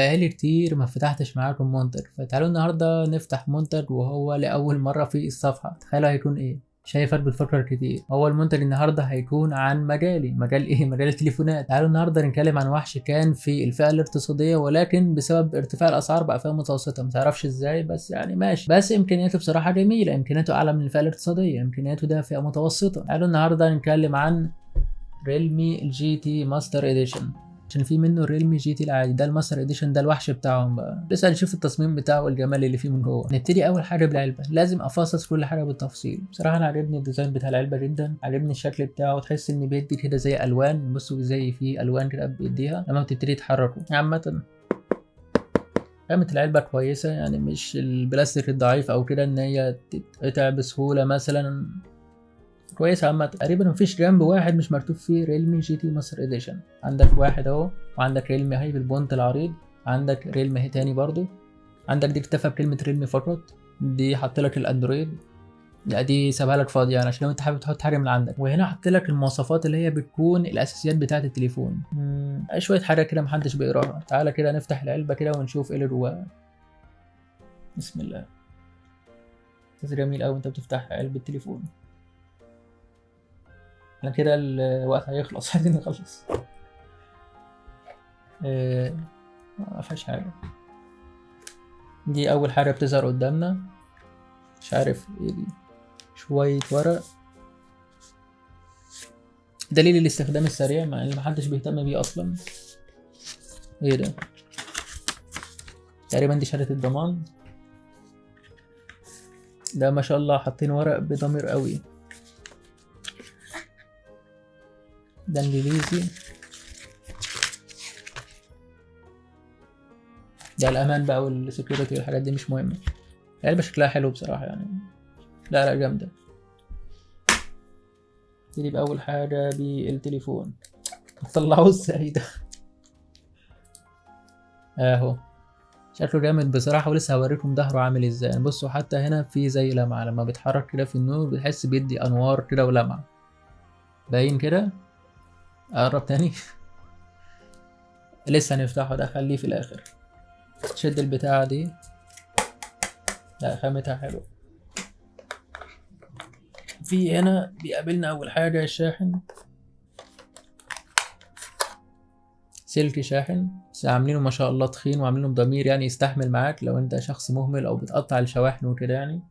بقالي كتير ما فتحتش معاكم منتج، فتعالوا النهارده نفتح منتج وهو لأول مرة في الصفحة. تخيلوا هيكون ايه؟ شايفك بتفكر كتير. هو المنتج النهارده هيكون عن مجالي، مجال ايه؟ مجال التليفونات. تعالوا النهارده نتكلم عن وحش كان في الفئة الاقتصادية، ولكن بسبب ارتفاع الاسعار بقى فئة متوسطه، ما تعرفش ازاي بس يعني ماشي. بس امكانياته بصراحة جميلة، امكانياته اعلى من الفئة الاقتصادية، امكانياته ده فئة متوسطه. تعالوا النهارده نتكلم عن Realme GT Master Edition، عشان في منه ال Realme GT العادي، ده ال Master Edition، ده الوحش بتاعهم بقى. لسه هنشوف التصميم بتاعه والجمال اللي فيه من جوه. نبتدي اول حاجة بالعلبه، لازم افصص كل حاجة بالتفصيل. بصراحة انا عجبني ال design بتاع العلبة جدا، عجبني الشكل بتاعه، تحس ان بيدي كده زي الوان. بصوا زي في الوان كده بيديها لما بتبتدي تحركه. عامة خامة العلبة كويسة، يعني مش البلاستيك الضعيف او كده ان هي تتقطع بسهولة مثلا، كويس. عامة تقريبا مفيش جنب واحد مش مكتوب فيه Realme GT Master Edition. عندك واحد اهو، وعندك Realme اهي بالبونت العريض، عندك Realme اهي تاني برضو، عندك دي اكتفى بكلمة Realme فقط، دي حط لك ال Android، لا دي سابها لك فاضية يعني عشان لو انت حابب تحط حاجة من عندك. وهنا حط لك المواصفات اللي هي بتكون الاساسيات بتاعة التليفون، شوية حاجة كده محدش بيقراها. تعالى كده نفتح العلبة كده ونشوف ايه اللي جواها. بسم الله. احساس جميل اوي انت بتفتح علبة تليفون. احنا كده الوقت هيخلص، عايزين نخلص. ما فيهاش حاجة. دي أول حاجة بتظهر قدامنا، مش عارف ايه دي، شوية ورق، دليل الاستخدام السريع مع ان محدش بيهتم بيه أصلا. ايه ده؟ تقريبا دي شهادة الضمان. ده ما شاء الله حاطين ورق بضمير قوي. ده انجليزي، ده الامان بقى والسكيورتي والحاجات دي مش مهمة. العلبة شكلها حلو بصراحة يعني، لا لا جامدة. نبتدي بأول حاجة بالتليفون. هطلعوه ازاي ده؟ اهو شكله جامد بصراحة، ولسه هوريكم ظهره عامل ازاي. يعني بصوا حتى هنا في زي لمعة، لما بيتحرك كده في النور بتحس بيدي انوار كده ولمعة، باين كده. اقرب تاني. لسه هنفتحه ده، خليه في الاخر. شد البتاعة دي، لا خامتها حلوة. في هنا بيقابلنا اول حاجة الشاحن، سلك شاحن، بس عاملينه ما شاء الله تخين وعاملينه بضمير، يعني يستحمل معاك لو انت شخص مهمل او بتقطع الشواحن وكده يعني.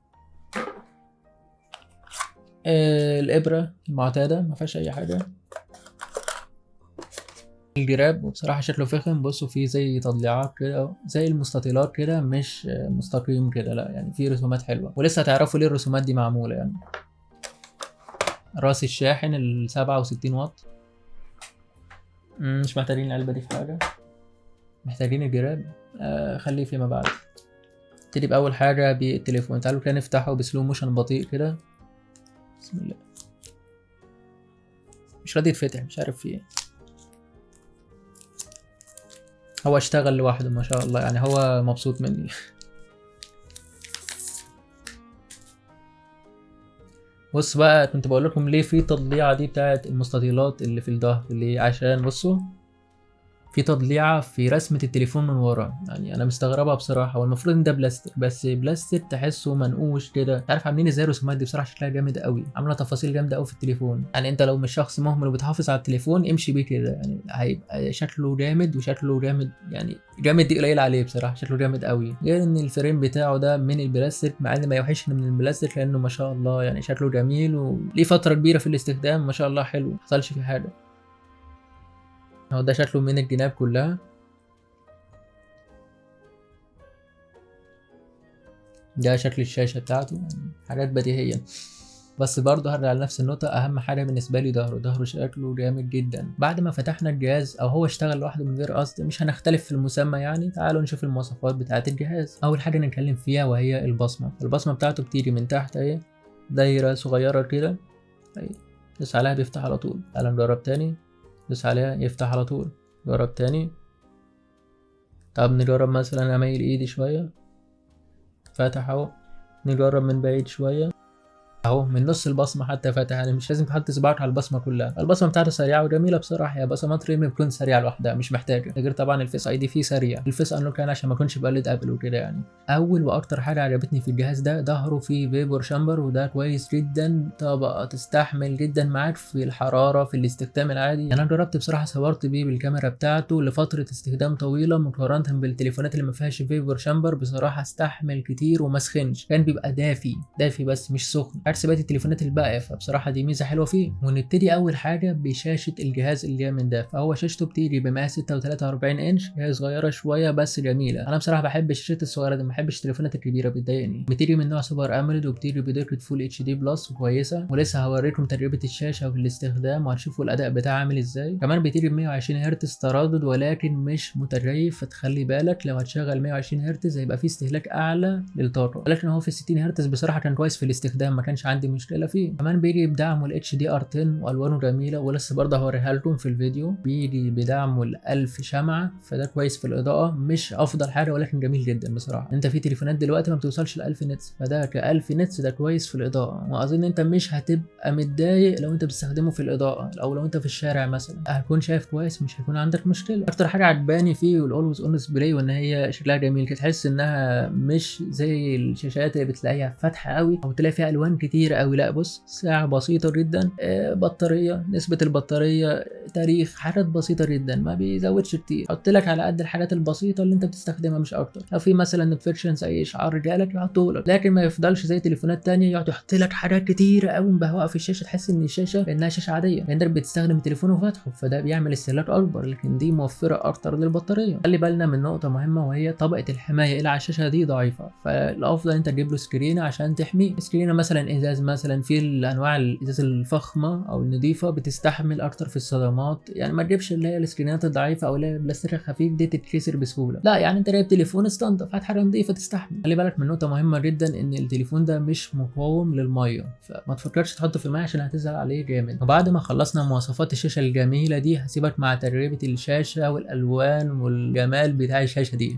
الابرة المعتادة ما فيهاش اي حاجة. الجراب وبصراحة شكله فخم، بصوا فيه زي تضليعات كده، زي المستطيلات كده، مش مستقيم كده، لا يعني فيه رسومات حلوة، ولسه هتعرفوا ليه الرسومات دي معمولة يعني. راس الشاحن ال 67 واط. مش محتاجين العلبة دي في حاجة، محتاجين الجراب، خليه فيما بعد. نبتدي بأول حاجة بالتليفون. تعالوا كده نفتحه ب slow motion بطيء كده. بسم الله. مش راضي يتفتح، مش عارف فيه ايه. هو اشتغل لوحده ما شاء الله، يعني هو مبسوط مني. بص بقى، كنت بقول لكم ليه في تضليعة دي بتاعت المستطيلات اللي في الظهر، اللي عشان بصوا في تضليعة في رسمة التليفون من ورا، يعني أنا مستغربها بصراحة. والمفروض إن ده بلاستيك، بس بلاستيك تحسه منقوش كده، مش عارف عاملين إزاي الرسومات دي بصراحة، شكلها جامد قوي، عاملة تفاصيل جامدة قوي في التليفون. يعني أنت لو مش شخص مهمل وبتحافظ على التليفون امشي بيه كده، يعني هيبقى شكله جامد، وشكله جامد يعني جامد دي قليل عليه بصراحة، شكله جامد قوي. غير إن ال frame بتاعه ده من البلاستيك، مع إن ما يوحش إنه من البلاستيك، لأنه ما شاء الله يعني شكله جميل وليه فترة كبيرة في الاستخدام، ما شاء الله حلو، ما حصلش فيه حاجة. هو ده شكله من الجناب كلها. ده شكل الشاشة بتاعته، يعني حاجات بديهية. بس برضه هرجع لنفس النقطة، أهم حاجة بالنسبة لي ظهره، ظهره شكله جامد جدا. بعد ما فتحنا الجهاز أو هو اشتغل لوحده من غير قصد، مش هنختلف في المسمى يعني. تعالوا نشوف المواصفات بتاعة الجهاز. أول حاجة نتكلم فيها وهي البصمة. البصمة بتاعته بتيجي من تحت أهي، دايرة صغيرة كده أهي، دوس عليها بيفتح على طول. تعالوا نجرب تاني، دوس عليها يفتح على طول. جرب تاني. طب نجرب مثلا اميل ايدي شوية، فتح اهو. نجرب من بعيد شوية، اهو من نص البصمة حتى فاتح، يعني مش لازم تحط صباعك على البصمة كلها. البصمة بتاعته سريعة وجميلة بصراحة، يا بصمات ريلمي بتكون سريعة لوحدها مش محتاجه، غير طبعا ال Face ID فيه سريع، ال face unlock يعني عشان ما اكونش بقلد ابل وكده يعني. اول واكتر حاجة عجبتني في الجهاز ده ظهره فيه vapor chamber، وده كويس جدا، طبقه تستحمل جدا معاك في الحرارة في الاستخدام العادي. يعني انا جربت بصراحة صورت بيه بالكاميرا بتاعته لفترة استخدام طويلة مقارنة بالتليفونات اللي ما فيهاش vapor chamber، بصراحة استحمل كتير وما سخنش، كان بيبقى دافي دافي بس مش سخن عكس باقي التليفونات الباقية، فبصراحة دي ميزة حلوة فيه. ونبتدي اول حاجة بشاشة الجهاز الجامد ده، فهو شاشته بتيجي بمقاس 6.43 انش، هي صغيرة شوية بس جميلة. انا بصراحة بحب الشاشات الصغيرة دي، ما بحبش التليفونات الكبيرة بتضايقني. بتيجي من نوع Super AMOLED وبتيجي بدقة Full HD Plus كويسة، ولسه هوريكم تجربه الشاشة في الاستخدام وهتشوفوا الاداء بتاعها عامل ازاي. كمان بتيجي ب 120 هرتز تردد ولكن مش متكيف، فتخلي بالك لو هتشغل 120 هرتز هيبقى فيه استهلاك اعلى للطاقة، ولكن هو في 60 هرتز بصراحة كان كويس في الاستخدام، ما كانش عندي مشكلة فيه. كمان بيجي بدعمه ال HDR 10 والوانه جميلة، ولسه برضه هوريها لكم في الفيديو. بيجي بدعمه ال 1000 شمعة، فده كويس في الاضاءة، مش افضل حاجة ولكن جميل جدا بصراحة. انت في تليفونات دلوقتي ما بتوصلش ل 1000 nits، فده ك 1000 nits ده كويس في الاضاءة، واظن انت مش هتبقى متضايق لو انت بتستخدمه في الاضاءة او لو انت في الشارع مثلا هتكون شايف كويس، مش هيكون عندك مشكلة. اكتر حاجة عجباني فيه ال always on display، وان هي شكلها جميل، تحس انها مش زي الشاشات اللي بتلاقيها فاتحة قوي او تلاقي فيها الوان كتير قوي، لا بص ساعة بسيطة جدا، بطارية، نسبه البطارية، تاريخ، حاجات بسيطة جدا ما بيزودش كتير، حط لك على قد الحاجات البسيطة اللي انت بتستخدمها مش اكتر. لو في مثلا notifications اي اشعار جالك يحطه لك، لكن ما يفضلش زي تليفونات تانية يقعد يحط لك حاجات كتيرة قوي مبهوقه في الشاشة، تحس ان الشاشة انها شاشة عادية لانك بتستخدم التليفون وفاتحه، فده بيعمل استهلاك اكبر، لكن دي موفره اكتر للبطاريه. خلي بالنا من نقطة مهمة وهي طبقه الحماية اللي على الشاشة دي ضعيفة، فالافضل انت تجيب له screen عشان تحميه. screen مثلا ازاز، مثلا في الانواع الازاز الفخمه او النظيفة بتستحمل اكتر في الصدمات، يعني ما تجيبش اللي هي السكرينات الضعيفة او اللي هي بلاستيك خفيف دي تتكسر بسهولة، لا يعني انت جايب تليفون استنضف، هات حاجة نظيفة تستحمل. خلي بالك من نقطة مهمة جدا ان التليفون ده مش مقاوم للمية، فما تفكرش تحطه في المية عشان هتزعل عليه جامد. وبعد ما خلصنا مواصفات الشاشة الجميلة دي هسيبك مع تجربه الشاشة والالوان والجمال بتاع الشاشة دي.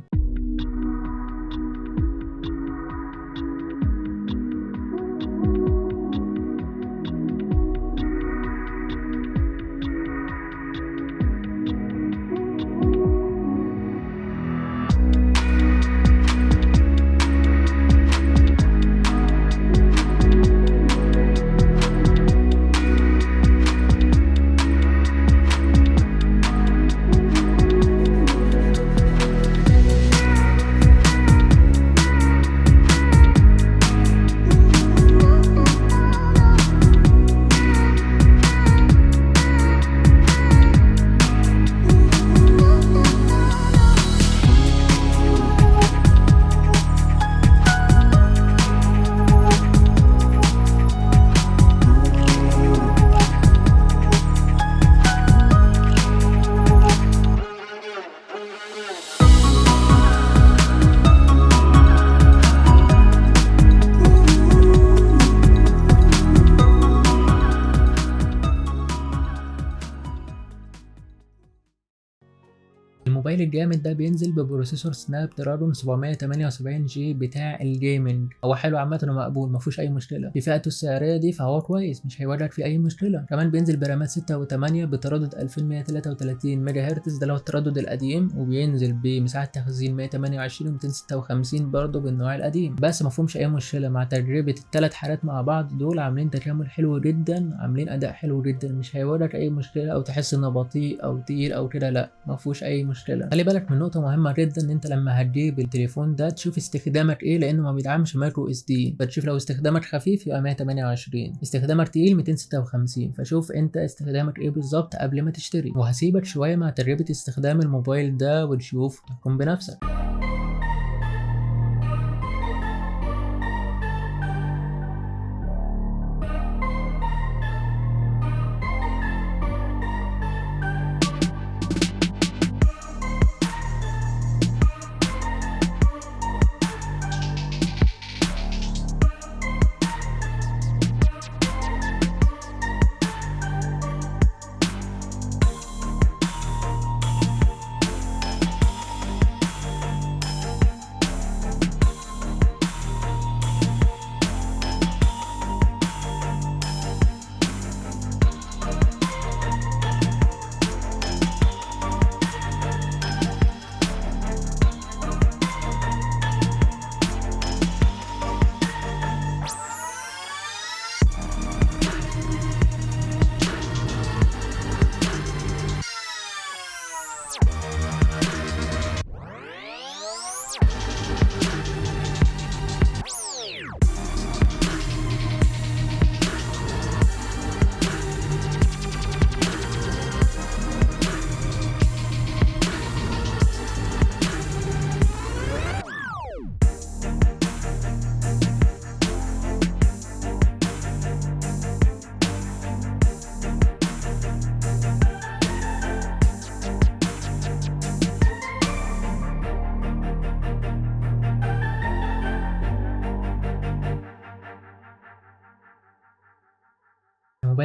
الموبايل الجامد ده بينزل ب processor Snapdragon 778 G بتاع ال gaming، هو حلو عامة ومقبول ما فيهوش اي مشكلة في فئته السعرية دي، فهو كويس مش هيواجهك في اي مشكلة. كمان بينزل برامات 6 و8 بتردد 2133 ميجا هرتز، ده اللي هو التردد القديم، وبينزل بمساحة تخزين 128 و256 برضه بالنوع القديم، بس ما فيهمش اي مشكلة. مع تجربه الثلاث حالات مع بعض دول عاملين تكامل حلو جدا، عاملين اداء حلو جدا، مش هيواجهك اي مشكلة او تحس انه بطيء او تقيل او كده، لا ما فيهوش اي مشكلة. خلي بالك من نقطة مهمة جدا، ان انت لما هتجيب التليفون ده تشوف استخدامك ايه، لانه ما بيدعمش micro SD، فتشوف لو استخدامك خفيف يبقى 128، استخدامك تقيل 256، فشوف انت استخدامك ايه بالظبط قبل ما تشتري. وهسيبك شوية مع تجربه استخدام الموبايل ده وتشوف تحكم بنفسك.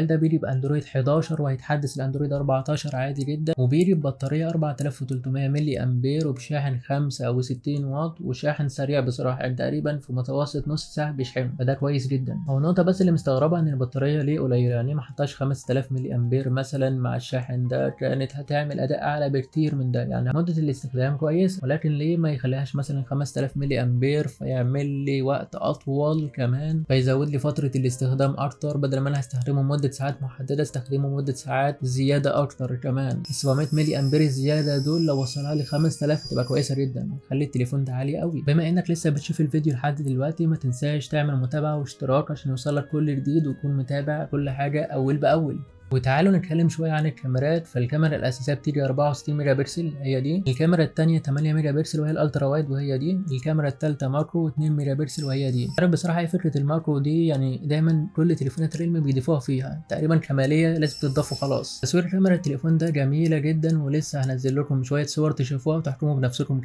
الموبايل ده بيجي باندرويد 11 وهيتحدث الاندرويد 14 عادي جدا، وبيجي ببطاريه 4300 ملي امبير وبشاحن 65 واط وشاحن سريع بصراحة، يعني تقريبا في متوسط نص ساعة بيشحن، فده كويس جدا. هو النقطة بس اللي مستغربها ان البطارية ليه قليله، يعني ما حطاش 5000 ملي امبير مثلا مع الشاحن ده، كانت هتعمل اداء اعلى بكتير من ده. يعني مده الاستخدام كويس، ولكن ليه ما يخليهاش مثلا 5000 ملي امبير فيعمل لي وقت اطول كمان، فيزود لي فترة الاستخدام اكتر، بدل ما انا هستخدمه مده ساعات محددة استخدمه مده ساعات زيادة اكتر كمان. 700 ملي امبير الزيادة دول لو وصلها لي 5000 هتبقى كويسة جدا، خلي التليفون ده عالي قوي. بما انك لسه بتشوف الفيديو لحد دلوقتي ما تنساش تعمل متابعه واشتراك عشان يوصلك كل جديد وتكون متابع كل حاجة اول باول. وتعالوا نتكلم شوية عن الكاميرات. فالكاميرا الاساسية بتيجي 64 ميجا بكسل هي دي، الكاميرا الثانية 8 ميجا بكسل وهي ال ultra wide وهي دي، الكاميرا الثالثة macro 2 ميجا بكسل وهي دي. عارف بصراحة ايه فكرة ال macro دي؟ يعني دايما كل تليفونات ريلمي بيضيفوها فيها تقريبا كماليه لازم تضاف وخلاص. تصوير كاميرا التليفون ده جميلة جدا، ولسه هنزل لكم شوية صور تشوفوها وتحكموا بنفسكم.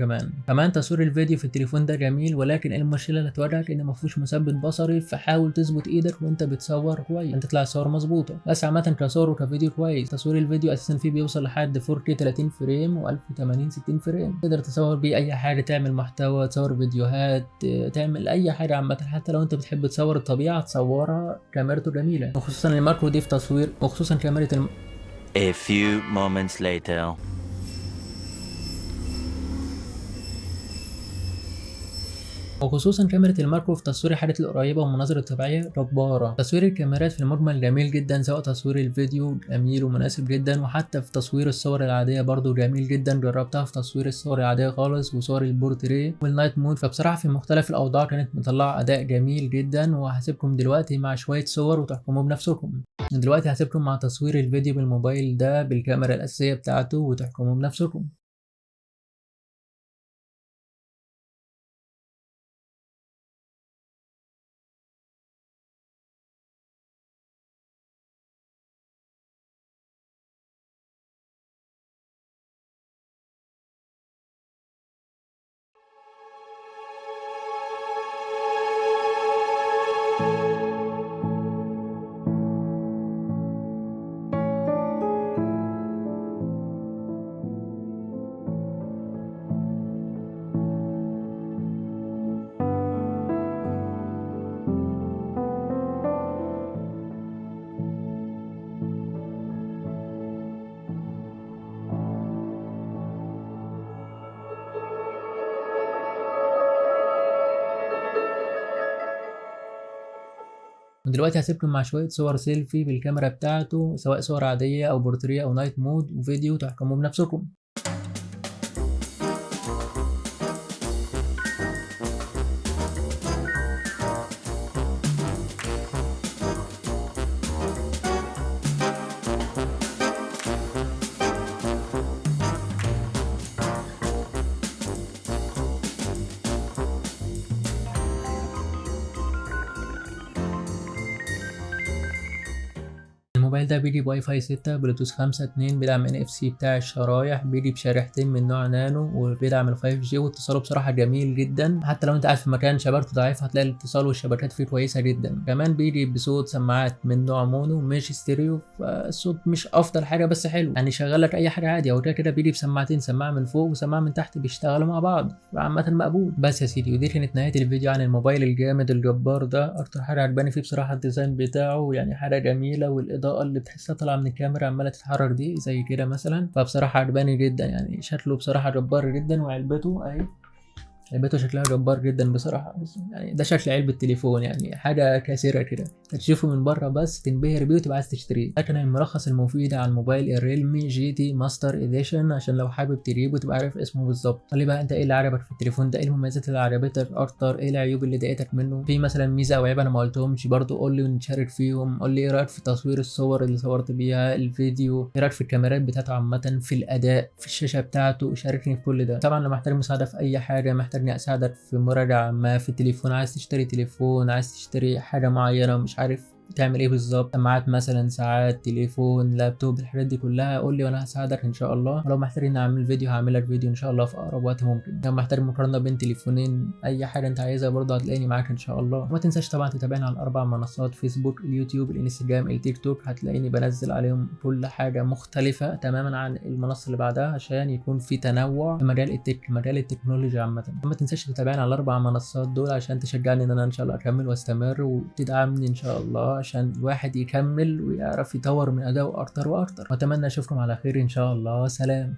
كمان تصوير الفيديو في التليفون ده جميل، ولكن المشكلة اللي هتواجهك ان ما فيهوش مثبت بصري، فحاول تظبط ايدك وانت بتصور كويس انت تطلع الصور مظبوطة. بس عامة كصور وكفيديو كويس. تصوير الفيديو اساسا فيه بيوصل لحد 4K 30 frame و1080 60 frame، تقدر تصور بيه اي حاجة، تعمل محتوى، تصور فيديوهات، تعمل اي حاجة عامة. حتى لو انت بتحب تصور الطبيعة تصورها، كاميرته جميلة، وخصوصا ال macro دي في تصوير، وخصوصا كاميرا A few moments later. وخصوصا كاميرا ال macro في تصوير الحاجات القريبة والمناظر الطبيعية جبارة. تصوير الكاميرات في المجمل جميل جدا، سواء تصوير الفيديو جميل ومناسب جدا، وحتى في تصوير الصور العادية برضو جميل جدا. جربتها في تصوير الصور العادية خالص وصور البورتريه وال night mode، فبصراحة في مختلف الاوضاع كانت مطلعه اداء جميل جدا. وهسيبكم دلوقتي مع شوية صور وتحكموا بنفسكم. دلوقتي هسيبكم مع تصوير الفيديو بالموبايل ده بالكاميرا الاساسية بتاعته وتحكموا بنفسكم. ودلوقتي هسيبكم مع شوية صور سيلفي بالكاميرا بتاعته، سواء صور عادية أو بورتريه أو night mode وفيديو، تحكموا بنفسكم. الموبايل ده بيجي بواي فاي 6، بلوتوث 5.2، بيدعم NFC بتاع الشرايح، بيجي بشريحتين من نوع نانو، وبيدعم ال 5G، واتصاله بصراحة جميل جدا. حتى لو انت قاعد في مكان شبكته ضعيفة هتلاقي الاتصال والشبكات فيه كويسة جدا. كمان بيجي بصوت سماعات من نوع mono مش ستيريو، فالصوت مش افضل حاجة بس حلو، يعني شغال لك اي حاجة عادي. هو كده كده بيجي بسماعتين، سماعة من فوق وسماعة من تحت، بيشتغلوا مع بعض، فعامة مقبول. بس يا سيدي، ودي كانت نهاية الفيديو عن الموبايل الجامد الجبار ده. اكتر حاجة عجباني فيه بصراحة ال design بتاعه، يعني حاجة جميلة، والإضاءة اللي بتحسها طالعة من الكاميرا عمالة تتحرك دي زي كده مثلا، فبصراحة عجباني جدا، يعني شكله بصراحة جبار جدا. وعلبته اهي، علبته شكلها جبار جدا بصراحة، يعني ده شكل علبة تليفون، يعني حاجة كاسرة كده تشوفه من بره بس تنبهر بيه وتبقى عايز تشتريه. ده كان الملخص المفيد عن موبايل الريلمي GT Master Edition، عشان لو حابب تجيبه تبقى عارف اسمه بالظبط. قول لي بقى انت ايه اللي عجبك في التليفون ده، ايه المميزات اللي عجبتك اكتر، ايه العيوب اللي ضايقتك منه، في مثلا ميزة او عيب انا ما قلتهمش برضو قول لي ونشارك فيهم. قول لي ايه رايك في تصوير الصور اللي صورت بيها، الفيديو، ايه رايك في الكاميرات بتاعته عامة، في الاداء، في الشاشة بتاعته، شاركني في كل ده. طبعا لو محتاج مساعدة في اي حاجة، محتاج اساعدك في مراجعة ما في التليفون، عايز تشتري تليفون، عايز تشتري حاجة معينة مش عارف تعمل ايه بالظبط، سماعات مثلا، ساعات، تليفون، لابتوب، الحاجات دي كلها قول لي وانا هساعدك ان شاء الله. ولو محتاج اني اعمل فيديو هعمل لك فيديو ان شاء الله في اقرب وقت ممكن. لو محتاج مقارنة بين تليفونين، اي حاجة انت عايزها برضه هتلاقيني معاك ان شاء الله. وما تنساش طبعا تتابعنا على الاربع منصات، فيسبوك، اليوتيوب، الانستجرام، التيك توك، هتلاقيني بنزل عليهم كل حاجة مختلفة تماما عن المنصة اللي بعدها عشان يكون في تنوع في مجال ال tech، مجال التكنولوجيا عامة. وما تنساش تتابعنا على الاربع منصات دول عشان تشجعني ان انا ان شاء الله اكمل واستمر، وتدعمني ان شاء الله عشان الواحد يكمل ويعرف يطور من ادائه اكتر واكتر. واتمنى اشوفكم على خير ان شاء الله. سلام.